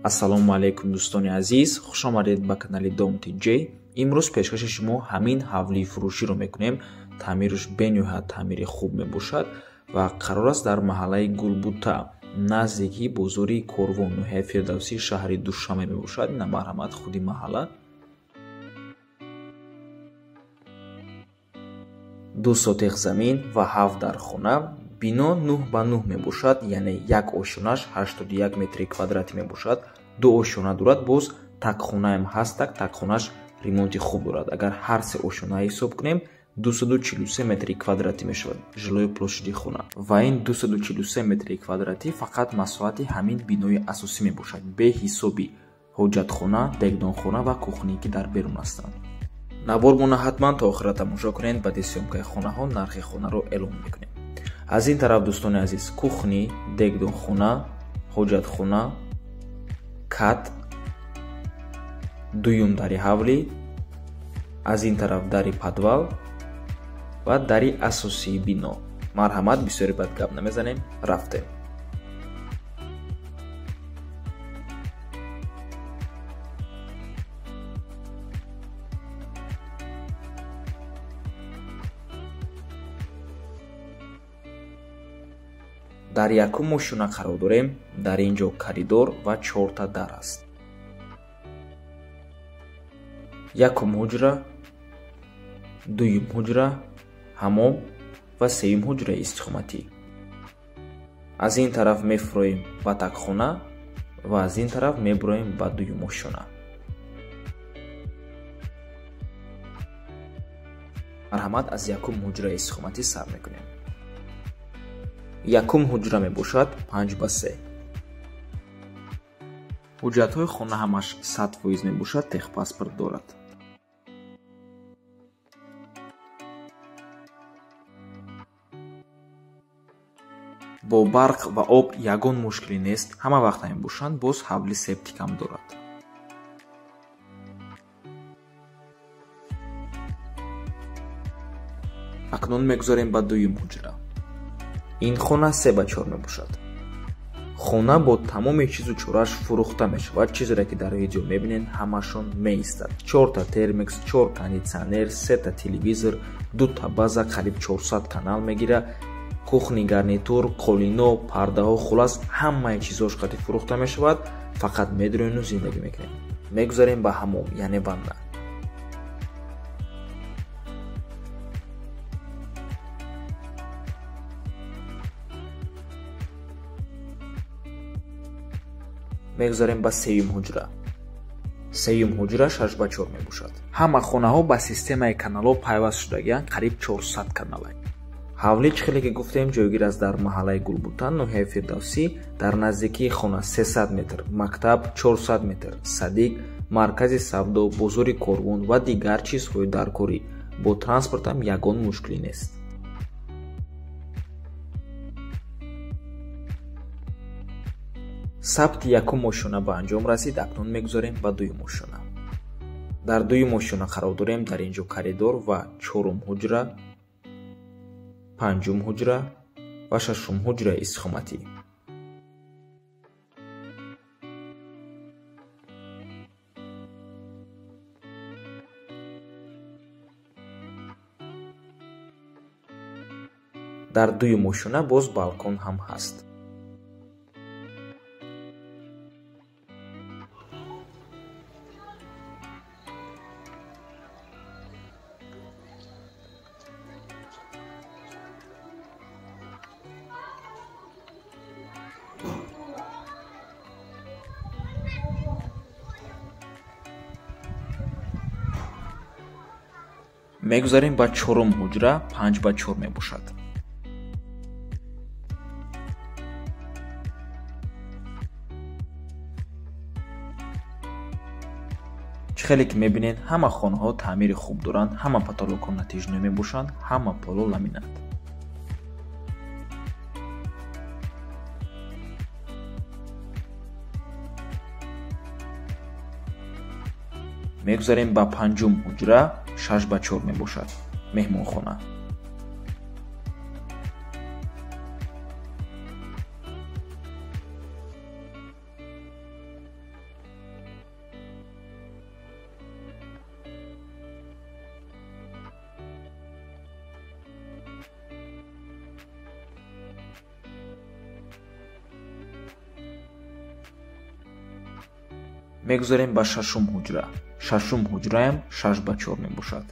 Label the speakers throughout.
Speaker 1: Ассалому алайкум дӯстони азиз, хуш омадед ба канали Дом TJ. Имрӯз пешкаши шумо ҳамин ҳавлии фурӯширо мекунем. Таъмираш бениҳоят таъмири хуб мебошад ва қарор аст дар маҳаллаи Гулбута, наздики бозори Корвон, ноҳияи Фирдавсӣ, шаҳри Душанбе мебошад. Ина марҳамат худи маҳалла. 2 сотех замин ва 7 дархона. Бино 9 ба 9 мебошад, яъне як ошёнаш 81 метри квадратӣ мебошад. 2 ошёна дорад, боз такхонаам ҳастак, такхонаш ремонти хуб дорад. Агар ҳар се ошёна ҳисоб кунем, 243 метри квадратӣ мешавад жилои площади хона. Ва ин 243 метри квадратӣ фақат масоҳати ҳамин бинои асосӣ мебошад, беҳисоби ҳоҷатхона, дегдонхона ва кухние ки дар берун ҳастанд. Навормона ҳатман то охира тамошо кунед, баъди съёмкаи хонаҳо нархи хонаро эълон мекунем. Аз ин тараф дӯстони азиз, кухни, дегдонхона, ҳоҷатхона, кат, дуюм дари ҳавлӣ, аз ин тараф дари подвал ва дари асосии бино. Марҳамат, бисёри бад гап намезанем, рафтем. Дар якум ошёна қарор дорем. Дар ин ҷо коридор ва 4 дар аст. Якум ҳуҷра, дуюм ҳуҷра, ҳамом ва сеюм ҳуҷраи истиқоматӣ. Аз ин тараф мефуроем ба такхона ва аз ин тараф мебуроем ба дуюм ошёна. Марҳамат, аз якум ҳуҷраи истиқоматӣ сар мекунем. Якум ҳуҷра мебошад 5 ба 3. Ҳуҷҷатҳои хона ҳамаш 100% мебошад, техпаспорт дорад. Бо барқ ва об ягон мушкилӣ нест, ҳама вақт мебошанд, боз ҳавли септикам дорад. Акнун мегузорем ба дуюм ҳуҷра. Ин хона 3 ба 4 мебошад. Хона бо тамоми чизу чораш фурӯхта мешавад. Чизере ки дар видео мебинед, ҳамашон меистад. 4 термекс, 4 кондитсионер, 3 телевизор, 2 база, қариб 400 канал мегирад. Кухни, гарнитур, қолино, пардаҳо, хулас ҳамаи чизош қати фурӯхта мешавад. Фақат медроену зиндагӣ мекунем. Мегузарем ба ҳамом, яъне ванна. Мегузарем ба сеюм ҳуҷра. Сеюм ҳуҷра 6 ба 4 мебошад. Ҳама хонаҳо ба системаи каналҳо пайваст шудагианд, қариб 400 канала. Ҳавлӣ чӣ хеле ки гуфтем ҷойгир аст дар маҳаллаи Гулбута, ноҳияи Фирдавсӣ. Дар наздикии хона 300 метр, мактаб 400 метр, садик, маркази савдо, бозори Корвон ва дигар чизҳои даркорӣ. Бо транспортам ягон мушкилӣ нест. Сабти якум ошёна ба анҷом расид, акнун мегузарем ба дуюм ошёна. Дар дуюм ошёна қарор дорем. Дар ин ҷо коридор ва чорум ҳуҷра, панҷум ҳуҷра ва шашум ҳуҷраи истиқоматӣ. Дар дуюм ошёна боз балкон ҳам ҳаст. Мегузарем ба чорум ҳуҷра, 5 ба 4 мебошад. Чӣ хеле ки мебинед, ҳама хонаҳо таъмири хуб доранд, ҳама потолокҳо натижно мебошанд, ҳама поло ламинат. Мегузарем ба панҷум ҳуҷра, 6 ба 4 мебошад, меҳмонхона. Мегузарем ба шашум ҳуҷра. Шашум ҳуҷраям 6 ба 4 мебошад.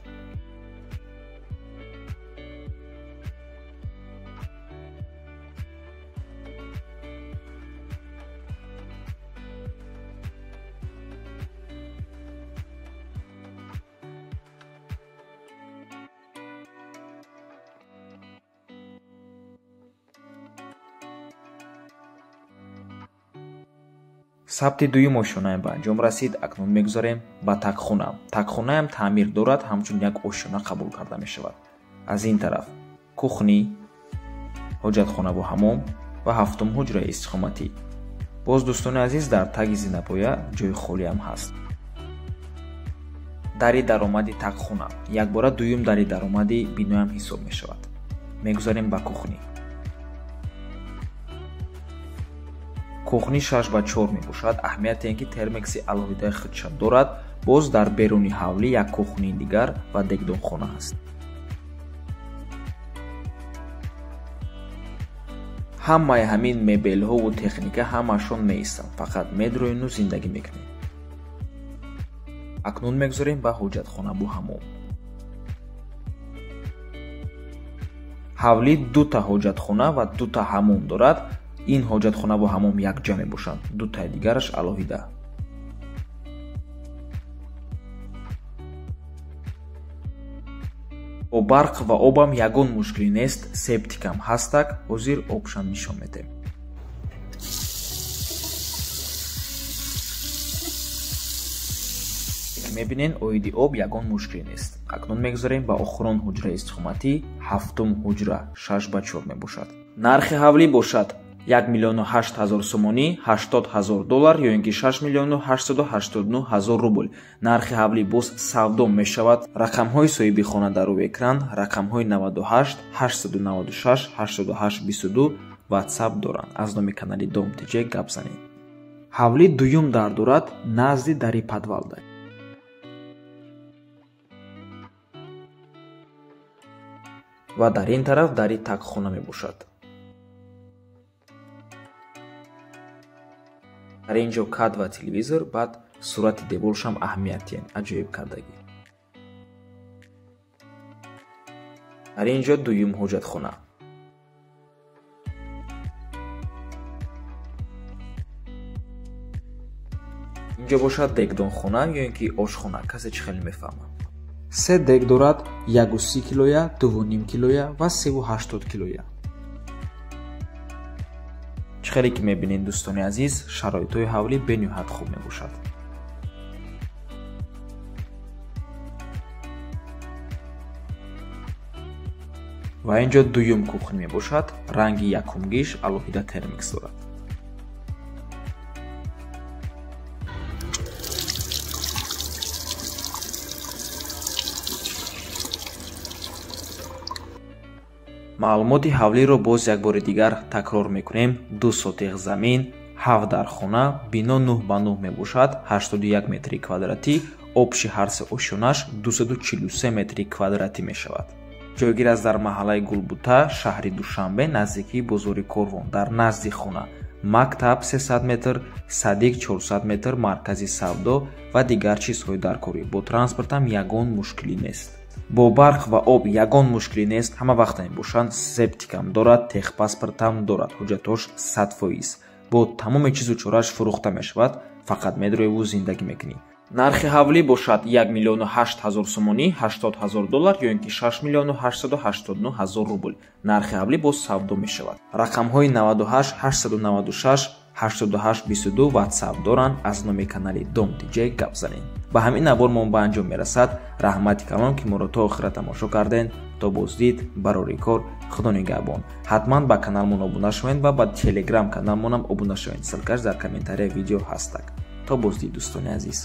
Speaker 1: Сабти дуюм ошёнаям ба анҷом расид. Акнун мегузарем ба такхона. Такхонаям таъмир дорад, ҳамчун як ошёна қабул карда мешавад. Аз ин тараф кухни, ҳоҷатхонаву ҳамом ва ҳафтум ҳуҷраи истиқоматӣ. Боз дӯстони азиз, дар таги зинапоя ҷои холиам ҳаст. Дари даромади такхона якбора дуюм дари даромади биноям ҳисоб мешавад. Мегузарем ба кухни. Кухни 6 ба 4 мебошад. Аҳамияте ин ки термекси алоҳидаи худша дорад. Боз дар беруни ҳавлӣ як кухнии дигар ва дегдонхона ҳаст. Ҳамаи ҳамин мебелҳову техника ҳамаашон меистанд, фақат медроену зиндагӣ мекунед. Акнун мегузорем ба ҳоҷатхона бо ҳамом. Ҳавлӣ дута ҳоҷатхона ва дута ҳамом дорад. Ин ҳоҷатхона бо ҳамом якҷа мебошанд, дутаи дигараш алоҳида. Бо барқ ва обам ягон мушкилӣ нест, септикам ҳастак, ҳозир обшам нишон медиҳем. Мебинен, оиди об ягон мушкилӣ нест. Акнун мегузарем ба охирон ҳуҷраи истиқоматӣ, ҳафтум ҳуҷра 6 ба 4 мебошад. Нархи ҳавлӣ бошад 1 800 000 сомонӣ, 80 000 доллар ё ин ки 6 889 000 рубл. Нархи ҳавлӣ боз савдо мешавад. Рақамҳои соҳиби хона дар рӯи экран, рақамҳои 98 896 88 22 WhatsApp доранд. Аз номи канали Дом ТЖ гап занед. Ҳавлӣ дуюм дар дорад, назди дари подвалда. Ва дар ин тараф дари такхона мебошад. Дар ин ҷо кад ва телевизор, баъд сурати деворшам аҳамиятиян, аҷоиб кардагӣ. Дар ин ҷо дуюм ҳоҷатхона. Ин ҷо бошад дегдонхона ё ин ки ошхона, касе чӣ хеле мефаҳмад. Се дег дорад, 1,30 килоя, 2,5 килоя ва 3,80 килоя. Чӣ хеле ки мебинед дӯстони азиз, шароитҳои ҳавлӣ бениҳоят хуб мебошад. Ва ин ҷо дуюм кухни мебошад, ранги якумгиш алоҳида термикс дорад. Маълумоти ҳавлиро боз як бори дигар такрор мекунем. 2 сотиғ замин, 7 дархона, бино 9 ба 9 мебошад, 81 метри квадратӣ, обши ҳар се ошёнаш 243 метри квадратӣ мешавад. Ҷойгир аст дар маҳаллаи Гулбута, шаҳри Душанбе, наздикии бозори Корвон, дар назди хона мактаб 300 метр, садик 400 метр, маркази савдо ва дигар чизҳои даркорӣ. Бо транспортам ягон мушкилӣ нест. Бо барқ ва об ягон мушкилӣ нест, ҳама вақт мебошанд, септикам дорад, техпаспортам дорад, ҳуҷҷатҳош 100%. Бо тамоми чизу чораш фурӯхта мешавад, фақат медроеву зиндагӣ мекунӣ. Нархи ҳавлӣ бошад 1 800 000 сомонӣ, 80 000 доллар ё ин ки 6 889 000 рубл. Нархи ҳавлӣ боз савдо мешавад. Рақамҳои 98 896 88 22 WhatsApp доранд. Аз номи канали Дом ТЖ гап занед. Ба ҳамин навормон ба анҷом мерасад. Раҳмати калон ки моро то охира тамошо карден. То боздид, барори кор, Худо нигаҳбон. Ҳатман ба каналмон обуна шавед ва ба телеграм каналмонам обуна шавед. Ссылкаш дар комментарияи видео ҳастак. То боздид дӯстони азиз.